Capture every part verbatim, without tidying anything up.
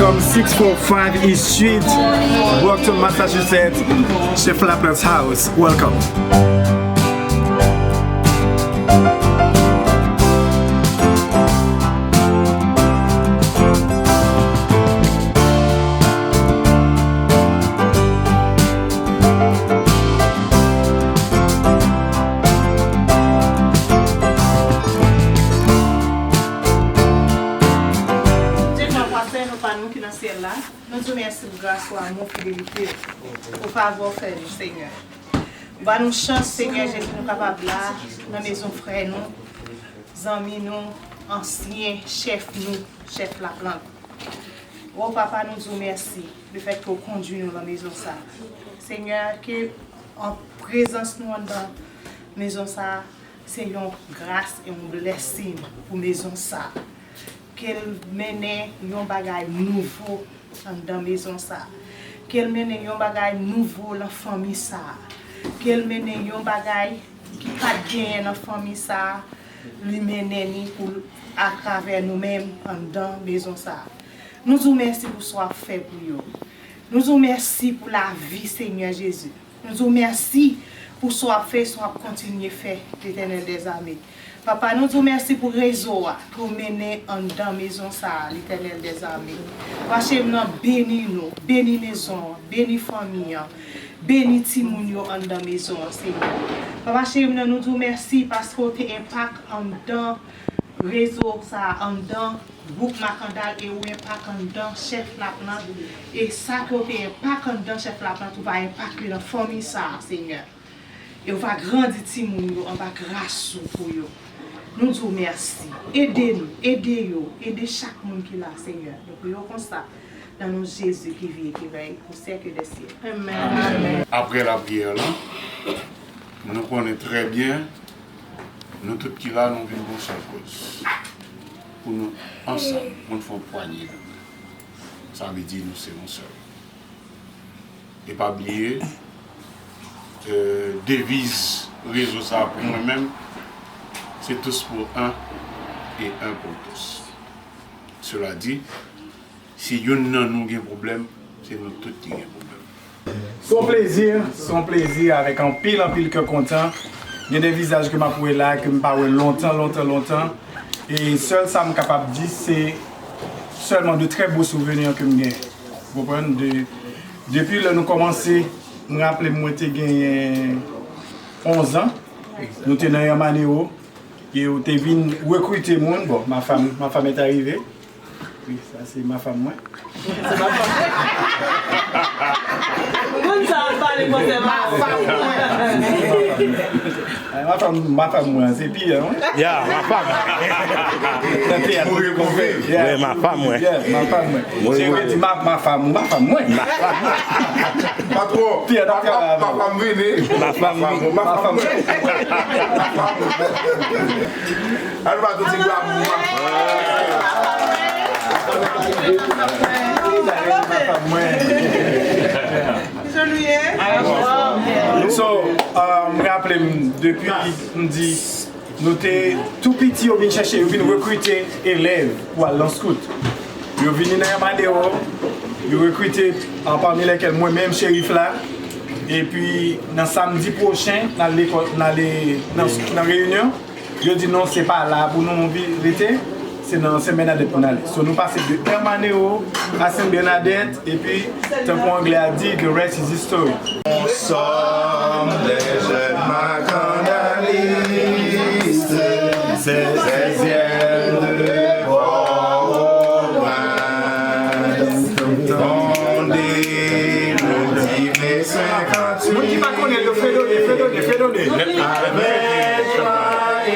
From six four five East Street, Brockton, Massachusetts, Chef Laplante House. Welcome. Dye nou, Papa Sen, Papa nou ki nan syèl la, nou di w mèsi pou gras ou, amou, fidelite ou, pou favè w fè nou, Senyè. Ou ba nou chans, Senyè Jezi, nou kapab la, nan mezon frè nou, zanmi nou, ansyen chèf nou, chèf Laplant. O Papa, nou di w mèsi, lefètke w kondui nou nan mezon sa a. Senyè, ke an prezans nou anndan mezon sa a, se yon gras e yon blessing pou mezon sa a. Ke l mennen yon bagay nouvo anndan mezon sa a. Ke l mennen yon bagay nouvo nan fanmi sa a. Ke l mennen yon bagay ki pa t genyen nan fanmi sa a, li mennen ni pou l atravè nou menm anndan mezon sa a. Nou di w mèsi pou sa w ap fè pou yo. Nou di w mèsi pou lavi, Senyè Jezi. Nou di w mèsi pou sa w ap fè e sa w ap kontinye fè, Letènèl dèzame. Papa, nou di w mèsi pou rezo a ke w mennen anndan mezon sa a, Letènèl dèzame. Papa cheri m nan, beni nou, beni mezon an, beni fanmi an, beni timoun yo anndan mezon an, Senyè. Papa cheri m nan, nou di w mèsi paske w te enpak anndan rezo sa a, anndan gwoup Makandal e ou enpak anndan chèf Laplant. E sa ke w te enpak anndan chèf Laplant, ou va enpak li nan fanmi sa a, Senyè. E w va grandi timoun yo anba gras ou pou yo. Nou di w mèsi. Ede nou, ede yo, ede chak moun ki la, Senyè. Nou priye w konsa, nan non Jezi ki viv e ki rèy pou syèk dè syèk. Amèn. Apre lapriyè la, nou konnen trè byen, nou tout ki la, nou vin pou yon sèl koz. Pou nou ansanm, pou n fè yon pwanye. Sa vle di nou se yon sèl. E pa bliye, euh, deviz rezo sa a pou mwen menm, se tous pour un et un pour tous. Sela di, si youn nan nou gen pwoblèm, se nou tout ki gen pwoblèm. Se yon plezi, se yon plezi avèk anpil, anpil kè kontan. Gen de vizaj ke m ap wè la, ke m pa wè lontan, lontan, lontan. E sèl sa m kapab di, se sèlman de trè bo souveni ke m gen. Ou konprann? De, depi lè nou kòmanse, m raple m, mwen te genyen onz an. Nou te nan Hermaneo. E yo te vin rekrite moun. Bon, ma femme, ma femme est arrivée. Wi, sa se ma femme mwen. Moun sa ap pale fransè, ma femme mwen. Ay, ma femme, ma femme mwen, se pi, hein? Ya, ma femme. Nan teyat, nou te konn fè. Yeah. Wi, ma femme mwen. Yeah, ma femme mwen. Wi, se wi. Yo di ma, ma femme, ma femme mwen. Ma femme mwen. Pa twò. Pi, nan teyat la, ma femme vini. Ma femme vini. Ma femme mwen. Ann ba tout ti glam. So, uh, m raple m, depi m di, nou te tou piti, yo vin chèche, yo vin rekrite elèv pou al nan skout. Yo vini nan Hermaneo, yo rekrite, uh, pami lèkèl mwen menm, Cherif la. Epi, nan samdi pwochen, n al lekòl, n ale nan, nan reyinyon. Yo di non, se pa la pou nou vi-, rete, se nan Sen Bènadèt pou n ale. So, nou pase de Hermaneo a Sen Bènadèt, epi, tankou anglè a di, the rest is history. Nous sommes des jeunes macandalistes, seizième de Port-au-Prince. Fondé le dix mai cinquante-huit. Moun ki pa konnen, yo fredone, fredone, fredone. Avec joie et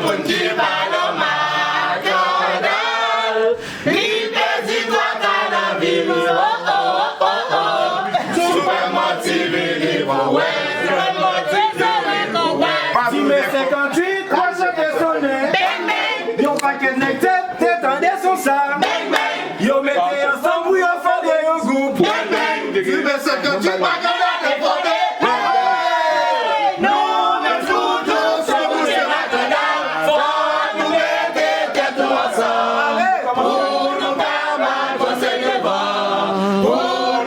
Moun ki pa nan makandal, li pèdi twa ka nan vi li. Oh, oh, oh, oh, oh. Sou pè manti vini pou wè. Sou pè manti vini pou wè. Ti men senkanntuit, pwoche te sonnen. Bang, bang. Yon pakèt nèg te, te tande son sa. Bang, bang. Yo mete ansanm pou yo fòme yon gwoup. Bang, bang. Ti men senkanntuit, makandal te fòme. Hey! Nou menm nou tou se moun se makandal. Fò nou mete tèt nou ansanm. Pou nou kapab vanse devan. Pou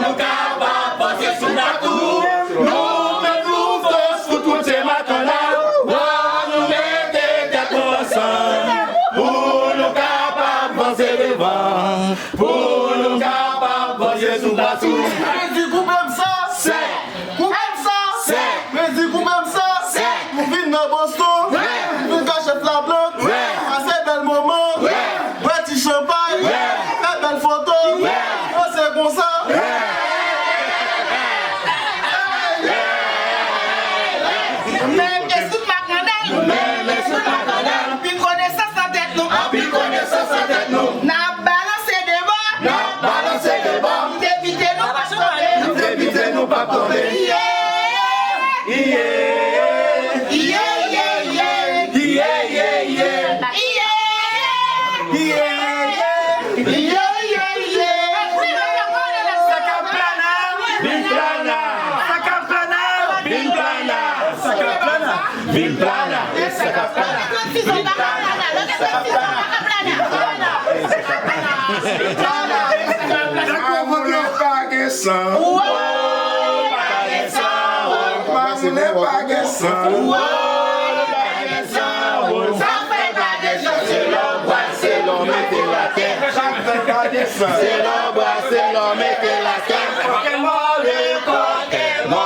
nou kapab vanse sou lakou. Nou menm nou fòs pou tout se makandal. Fò nou mete tèt nou ansanm. Pou nou kapab vanse devan. Pou nou kapab vanse sou lakou. Prezi koupe m sa. Sè. Koupe m sa. Sè. Prezi koupe m sa. Sè. M vin nan Boston. Wè. M vin ka chèf Laplant. Wè. Pase bèl moman. Wè. Bwè ti chanpay. Wè. Fè bèl foto. Wè. Panse konsa. Wè. Men, men, sou makandal. Men, men, sou makandal. Anpil konesans nan tèt nou. Anpil konesans nan tèt nou. N ap balanse devan. N ap balanse devan. Depite nou p ap tonbe. Depite nou p ap tonbe. Iye. Iye. Iye, iye, iye. Iye, iye, iye. Iye. Iye, iye. Iye, iye, iye. Sa k ap plana. Vin plana. Sa k ap plana. Vin plana. Sa k ap plana. Vin plana. E sa k ap plana. Vin plana. E sa k ap plana. Vin plana. E sa k ap plana. Mamoune pa gen san. Mamoune pa gen san. Sa fè pa gen san. Se lè w pral, se lè w mete l atè. Sa fè pa gen san. Se lè w pral, se lè w mete l atè. Kòkè mò, le kòkè mò.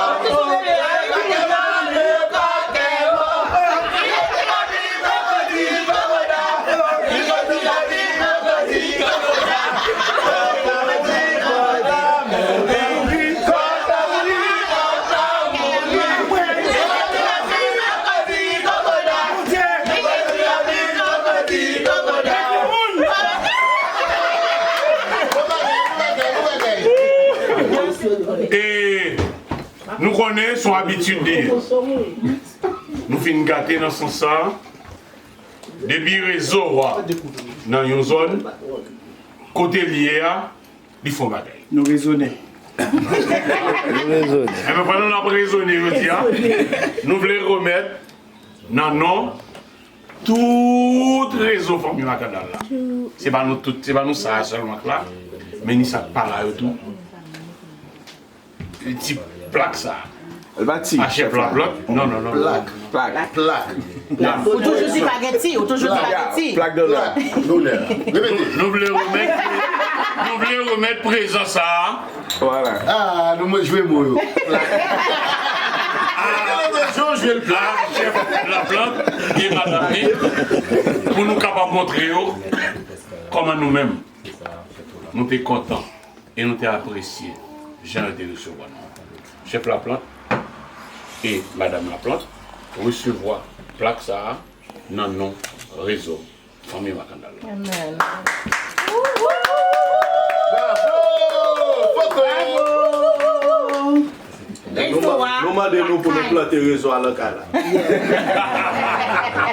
E nou konnen se yon abitid li ye. Nou fin gate nan sans sa. Depi rezo a nan yon zòn, kote l ye a, li fè yon bagay. Nou rezone. Nou rezone. Enben, pandan n ap rezone jodi a, nou vle remèt nan non tout rezo Fanmi Makandal la. Se pa nou tout, se pa nou sa a sèlman k la, men ni sa k pa la yo tou. Ti plak sa. L pa ti. A chèf Laplant. Non, non, non. Plak. Plak. Plak. Ou toujou di pa gen ti, ou toujou di pa gen ti. Plak donè. Donè. Repete. Nou, nou vle remèt, nou vle remèt prezan sa a. Vwala. Ah, nou mwen jwe mo yo. Ah, Jean jwe l plak. Chèf Laplant, gen madanm li, pou nou kapab montre yo kòman nou menm, nou te kontan. E nou te apresye jan yo te resevwa nou. Chèf Laplant e Madanm Laplant resevwa plak sa a nan non rezo Fanmi Makandal la. Amen. Bravo! Foto! Nou, nou mande nou pou nou plante rezo a lakay la.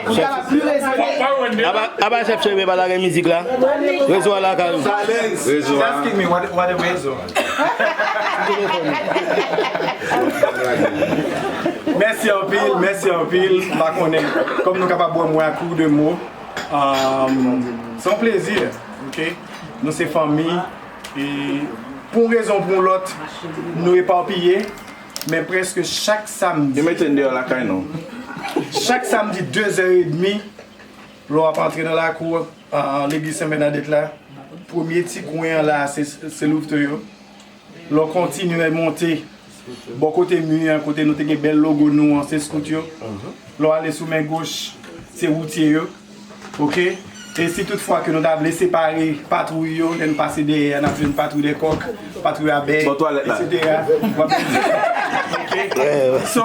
Ou kapab pli rezone. Aba, aba chèf Chebe pa lage mizik la. Rezo a lakay ou. Rezo a. Just give me what, what a rezo. Mèsi anpil, mèsi anpil. M pa konnen kòm nou kapab wè mwen a kou de mo. Um, se yon plezi, ok? Nou se fanmi. E pou yon rezon ou pou yon lòt, nou epapiye, men prèske chak samdi. Yo mete n deyò lakay nou. Chak samdi, de zè edmi, lè w ap antre nan lakou, a, legliz Sen Bènadèt la, premye ti kwen an la, se, se louveteau yo. Lè w kontinye monte, bò kote mi an, kote nou te gen bèl logo nou an, se skout yo. Lè w ale sou men goch, se woutye yo. Ok? E si tout fwa ke nou ta vle separe patwouy yo, lè n pase dèyè a, n ap jwenn patwouy dè kòk, patwouy abèy, etsetera. Ok? So,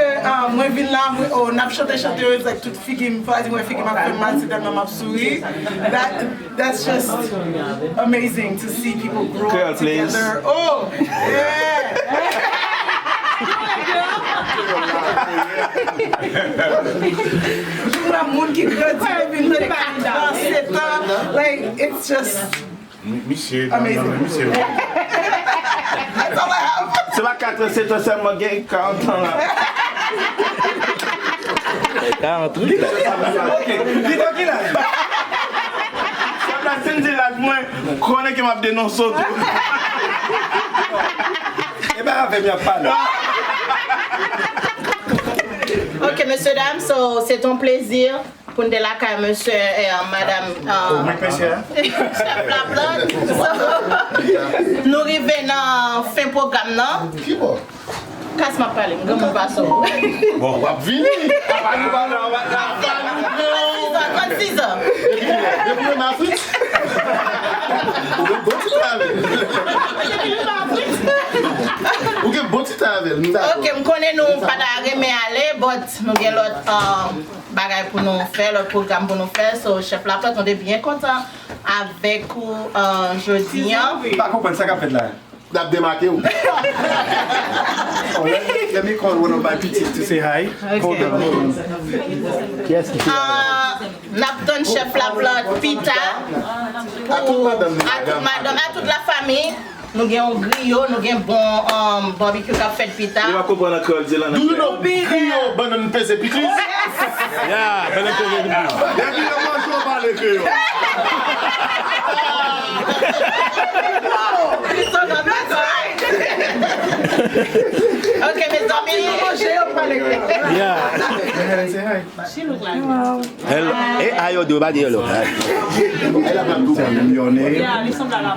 ke, ah, mwen vin la, mwen, oh, n ap chante, chante, it's like tout figi m, fò di mwen figi m ap fè m mal, se tèlman m ap souri. That, that's just amazing to see people grow up together. Oh, yeah. Moun ki grandi depi m te kat an, sèt an, like, it's just Misye, non, non, non, misye. That's all I have. Se pa kat an, sèt an sèlman, gen karant an la. Karant, wi. Ok, li nan ki laj? Sa plas, si m di laj mwen, konnen ke m ap denonse w tou. E pa avè m y ap pale. Ok, mesye dam, so, se yon plezi. Pou n te lakay mesye, eh, madanm, eh, chèf Laplant. So, nou rive nan fen pwogram nan. Ki bò? Kas m ap pale, m granmoun pase w. Bon, w ap vini. Apa nou pa la, w ap la. Trannsis an, trannsis an. Depi, depi mwen Afrik. Ou gen bon ti travay. Ou gen bon ti travay. Ok, m konnen nou pa ta renmen ale, but nou gen lòt, eh, bagay pou nou fè, lòt pwogram pou nou fè. So, chèf Laplant, nou te byen kontan avèk ou, eh, jodi an. M pa konprann sa k ap fèt la. N ap demake w. Oh, let, let me call one of my pitit to say hi. Ok. Hold on, hold on. Kiyès ki fè? Eh, n ap tann chèf Laplant pita. A tout madanm, a tout madanm, a tout lafanmi. Nou gen yon griyo, nou gen bon, um, barbecue k ap fèt pita. Yo pa konprann an kreyòl, di l an anglè. Do you know griyo, bannann peze pikliz? Yeah, bannann peze pikliz. Depi yo manje, yo pale kreyòl. Ok, mezanmi. Yeah. Hello. Hey, how you do, buddy? Hello. Hi. Tell them your name. Yeah, li sanble a la.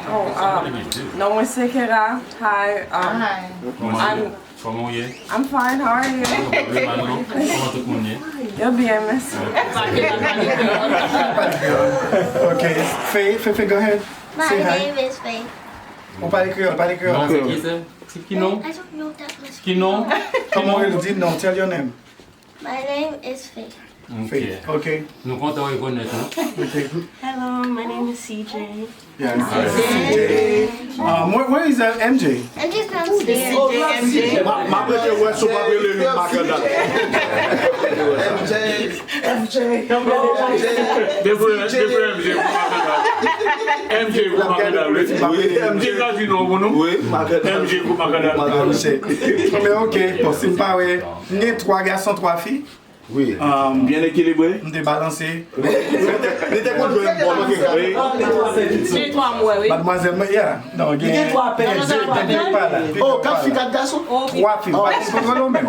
Oh, um, non mwen se Kera. Hi. Um, I'm, Kòman w ye? I'm fine. How are you? Kòman tout moun ye? Yo byen, mèsi. Ok. Faye, Faye, Faye, go ahead. Say hi. My name is Faye. Ou pale kreyòl, pale kreyòl. Non, se ki se? Se ki non? I don't know that much. Ki non? Kòman w rele? Di non, tell your name. My name is Faith. Ok. Faith, ok. Nou kontan rekonèt ou. Ok. Hello, my name is C J. Yeah, this is C J. Um, where, where is uh, M J? M J's downstairs. M J. Ma, ma prete wè si w pa rele li makanda. M J. M J. Depi, depi M J pou makanda. M J pou makanda, wi. M J ka di non pou nou. M J pou makanda. Men ok, bon, si m pa wè. M gen twa gason, twa fi. Wi. Um, byen ekilibre. M te balanse. Li te, li te konn jwe yon bòl, ok. Wi. Se twa mwen, wi. Madmwazèl mwen, yeah. Non, gen, gen twa pèl. Gen de, gen de pa la. Oh, kat fi, kat gason? Twa fi, m pa konn kontwole w menm.